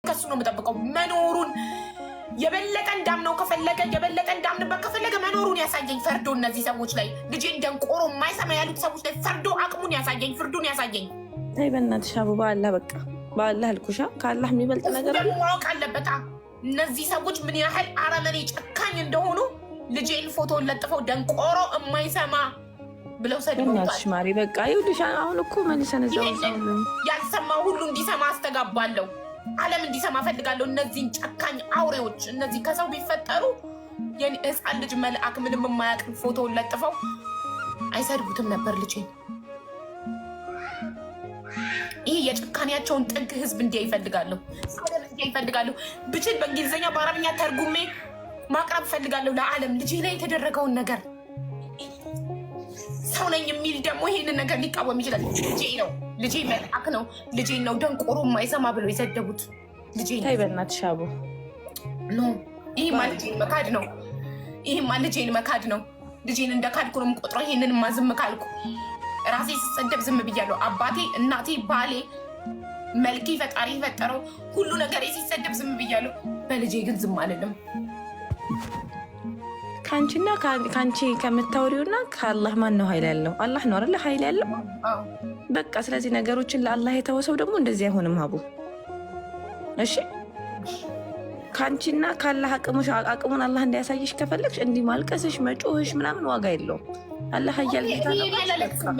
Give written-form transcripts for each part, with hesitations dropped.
ከሱ ነው የምጠብቀው። መኖሩን የበለጠ እንዳምነው ከፈለገ፣ የበለጠ እንዳምንበት ከፈለገ መኖሩን ያሳየኝ ፈርዶ እነዚህ ሰዎች ላይ፣ ልጄን ደንቆሮ የማይሰማ ያሉት ሰዎች ላይ ፈርዶ አቅሙን ያሳየኝ፣ ፍርዱን ያሳየኝ። ተይ በእናትሽ አቡ፣ በአላህ፣ በቃ በአላህ አልኩሻ። ከአላህ የሚበልጥ ነገር ደግሞ ማወቅ አለበታ እነዚህ ሰዎች ምን ያህል አረመኔ ጨካኝ እንደሆኑ። ልጄን ፎቶን ለጥፈው ደንቆሮ የማይሰማ ብለው ሰድበውታል። በእናትሽ ማሪ፣ በቃ ይኸውልሽ፣ አሁን እኮ መልሰን እዛው ያልሰማው ሁሉ እንዲሰማ አስተጋባለሁ። ዓለም እንዲሰማ ፈልጋለሁ። እነዚህን ጨካኝ አውሬዎች፣ እነዚህ ከሰው ቢፈጠሩ ህፃን ልጅ መልአክ ምንም የማያውቅ ፎቶውን ለጥፈው አይሰድቡትም ነበር ልጄን። ይህ የጭካኔያቸውን ጥግ ህዝብ እንዲያ ይፈልጋለሁ፣ ዓለም እንዲያ ይፈልጋለሁ። ብችል በእንግሊዝኛ በአረብኛ ተርጉሜ ማቅረብ እፈልጋለሁ ለዓለም ልጄ ላይ የተደረገውን ነገር። ሰው ነኝ የሚል ደግሞ ይሄንን ነገር ሊቃወም ይችላል። ልጄ ነው፣ ልጄ መልአክ ነው፣ ልጄ ነው ደንቆሮ የማይሰማ ብለው የሰደቡት ልጄ ነው። ተይ በእናትሽ አቡ። No፣ ይሄማ ልጄን መካድ ነው። ይሄማ ልጄን መካድ ነው። ልጄን እንደ ካድኩ ነው የምቆጥረው። ይሄንንማ ዝም ካልኩ፣ ራሴ ስሰደብ ዝም ብያለሁ። አባቴ፣ እናቴ፣ ባሌ፣ መልኬ፣ ፈጣሪ የፈጠረው ሁሉ ነገር ሲሰደብ ዝም ብያለሁ። በልጄ ግን ዝም አልልም። ከአንቺና ከአንቺ ከምታወሪውና ከአላህ ማን ነው ኃይል ያለው? አላህ ነው አይደለ ኃይል ያለው? በቃ ስለዚህ ነገሮችን ለአላህ የተወሰው ደግሞ እንደዚህ አይሆንም ሀቡ። እሺ፣ ከአንቺና ከአላህ አቅሙን አላህ እንዲያሳይሽ ከፈለግሽ እንዲህ ማልቀስሽ መጮህሽ ምናምን ዋጋ የለውም። አላህ ኃያል ጌታ ነው።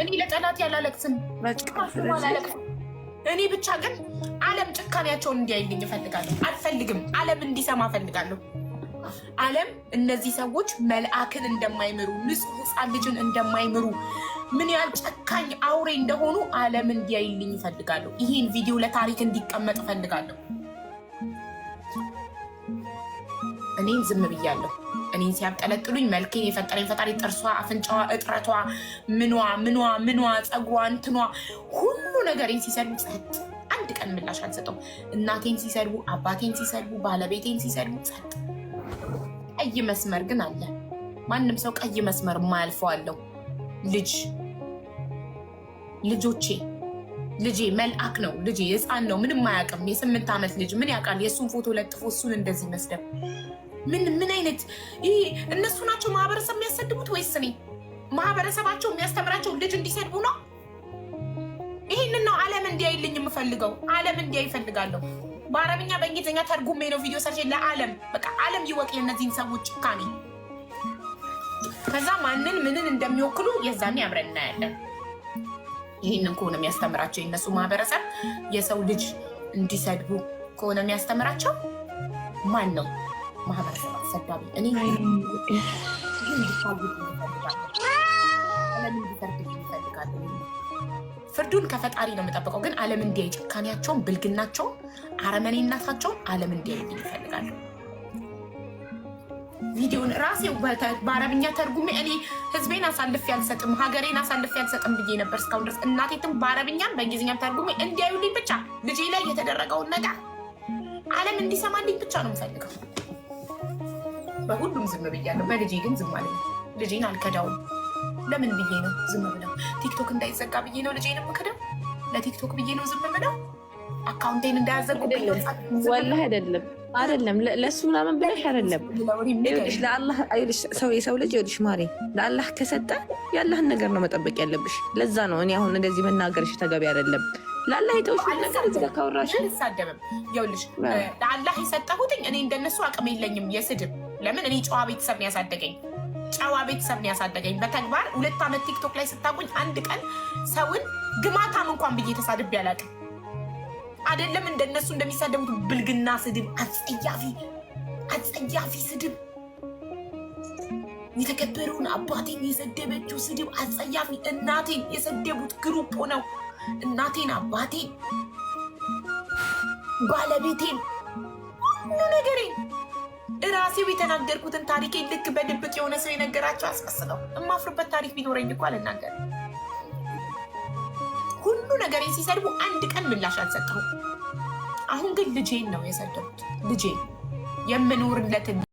እኔ ለጠላት ያላለቅስም። እኔ ብቻ ግን ዓለም ጭካኔያቸውን እንዲያይልኝ እፈልጋለሁ። አልፈልግም፣ ዓለም እንዲሰማ እፈልጋለሁ። ዓለም እነዚህ ሰዎች መልአክን እንደማይምሩ፣ ንጹሕ ሕፃን ልጅን እንደማይምሩ፣ ምን ያህል ጨካኝ አውሬ እንደሆኑ ዓለም እንዲያይልኝ እፈልጋለሁ። ይህን ቪዲዮ ለታሪክ እንዲቀመጥ እፈልጋለሁ። እኔን ዝም ብያለሁ። እኔን ሲያብጠለጥሉኝ መልኬን የፈጠረኝ ፈጣሪ ጥርሷ፣ አፍንጫዋ፣ እጥረቷ፣ ምኗ ምኗ ምኗ፣ ፀጉሯ፣ እንትኗ፣ ሁሉ ነገሬን ሲሰድቡ ጸጥ። አንድ ቀን ምላሽ አልሰጠውም። እናቴን ሲሰድቡ፣ አባቴን ሲሰድቡ፣ ባለቤቴን ሲሰድቡ ጸጥ። ቀይ መስመር ግን አለ። ማንም ሰው ቀይ መስመር የማያልፈው አለው። ልጅ፣ ልጆቼ፣ ልጄ መልአክ ነው። ልጄ ህፃን ነው፣ ምንም አያውቅም። የ8 ዓመት ልጅ ምን ያውቃል? የእሱን ፎቶ ለጥፎ እሱን እንደዚህ መስደብ ምን ምን አይነት፣ ይህ እነሱ ናቸው ማህበረሰብ የሚያሰድቡት ወይስ እኔ? ማህበረሰባቸው የሚያስተምራቸው ልጅ እንዲሰድቡ ነው? ይህንን ነው ዓለም እንዲያይልኝ የምፈልገው። ዓለም እንዲያይ እፈልጋለሁ። በአረብኛ በእንግሊዝኛ ተርጉሜ ነው ቪዲዮ ሰርቼ ለዓለም፣ በቃ ዓለም ይወቅ የእነዚህን ሰዎች ጭካኔ። ከዛ ማንን ምንን እንደሚወክሉ የዛኔ አብረን እናያለን። ይህንን ከሆነ የሚያስተምራቸው የእነሱ ማህበረሰብ፣ የሰው ልጅ እንዲሰድቡ ከሆነ የሚያስተምራቸው፣ ማን ነው ማህበረሰብ አሰዳቢ? እኔ ዓለም እንዲፈርድልኝ እፈልጋለሁ። ፍርዱን ከፈጣሪ ነው የምጠብቀው፣ ግን ዓለም እንዲያይ ጭካኔያቸውን፣ ብልግናቸውን፣ አረመኔነታቸውን ዓለም እንዲያይልኝ እፈልጋለሁ። ቪዲዮን ራሴው በአረብኛ ተርጉሜ፣ እኔ ህዝቤን አሳልፌ አልሰጥም፣ ሀገሬን አሳልፌ አልሰጥም ብዬ ነበር እስካሁን ድረስ። እናቴትም በአረብኛም በእንግሊዝኛም ተርጉሜ እንዲያዩልኝ ብቻ፣ ልጄ ላይ የተደረገውን ነገር ዓለም እንዲሰማልኝ ብቻ ነው የምፈልገው። በሁሉም ዝም ብያለሁ። በልጄ ግን ዝም አልልም። ልጄን አልከዳውም። ለምን ብዬ ነው ዝም ብለው? ቲክቶክ እንዳይዘጋ ብዬ ነው ልጄን የምክደው? ለቲክቶክ ብዬ ነው ዝም ብለው? አካውንቴን እንዳያዘጉብኝ ነው? ወላሂ አይደለም፣ አይደለም፣ ለእሱ ምናምን ብለሽ አይደለም። ይኸውልሽ ለአላህ፣ ይኸውልሽ ሰው፣ የሰው ልጅ፣ ይኸውልሽ ማሬ፣ ለአላህ ከሰጠ የአላህን ነገር ነው መጠበቅ ያለብሽ። ለዛ ነው እኔ አሁን እንደዚህ መናገርሽ ተገቢ አይደለም። ለአላህ የተውሽውን ነገር እዚህ ጋር ካወራሽ አልሳደብም። ይኸውልሽ ለአላህ የሰጠሁትኝ፣ እኔ እንደነሱ አቅም የለኝም የስድብ። ለምን? እኔ ጨዋ ቤተሰብ ነው ያሳደገኝ። ጨዋ ቤተሰብ ነው ያሳደገኝ። በተግባር 2 ዓመት ቲክቶክ ላይ ስታቁኝ አንድ ቀን ሰውን ግማታም እንኳን ብዬ ተሳድቤ አላውቅም። አይደለም እንደነሱ እንደሚሳደቡት ብልግና ስድብ፣ አጸያፊ አጸያፊ ስድብ፣ የተከበረውን አባቴን የሰደበችው ስድብ አጸያፊ፣ እናቴን የሰደቡት group ሆነው እናቴን፣ አባቴን፣ ባለቤቴን፣ ሁሉ ነገሬን፣ እራሴው የተናገርኩትን ታሪኬን ልክ በድብቅ የሆነ ሰው የነገራቸው አስመስለው፣ የማፍርበት ታሪክ ቢኖረኝ እኮ አልናገርም። ሁሉ ነገሬን ሲሰድቡ አንድ ቀን ምላሽ አልሰጠሁም። አሁን ግን ልጄን ነው የሰደቡት። ልጄን የምኖርለትን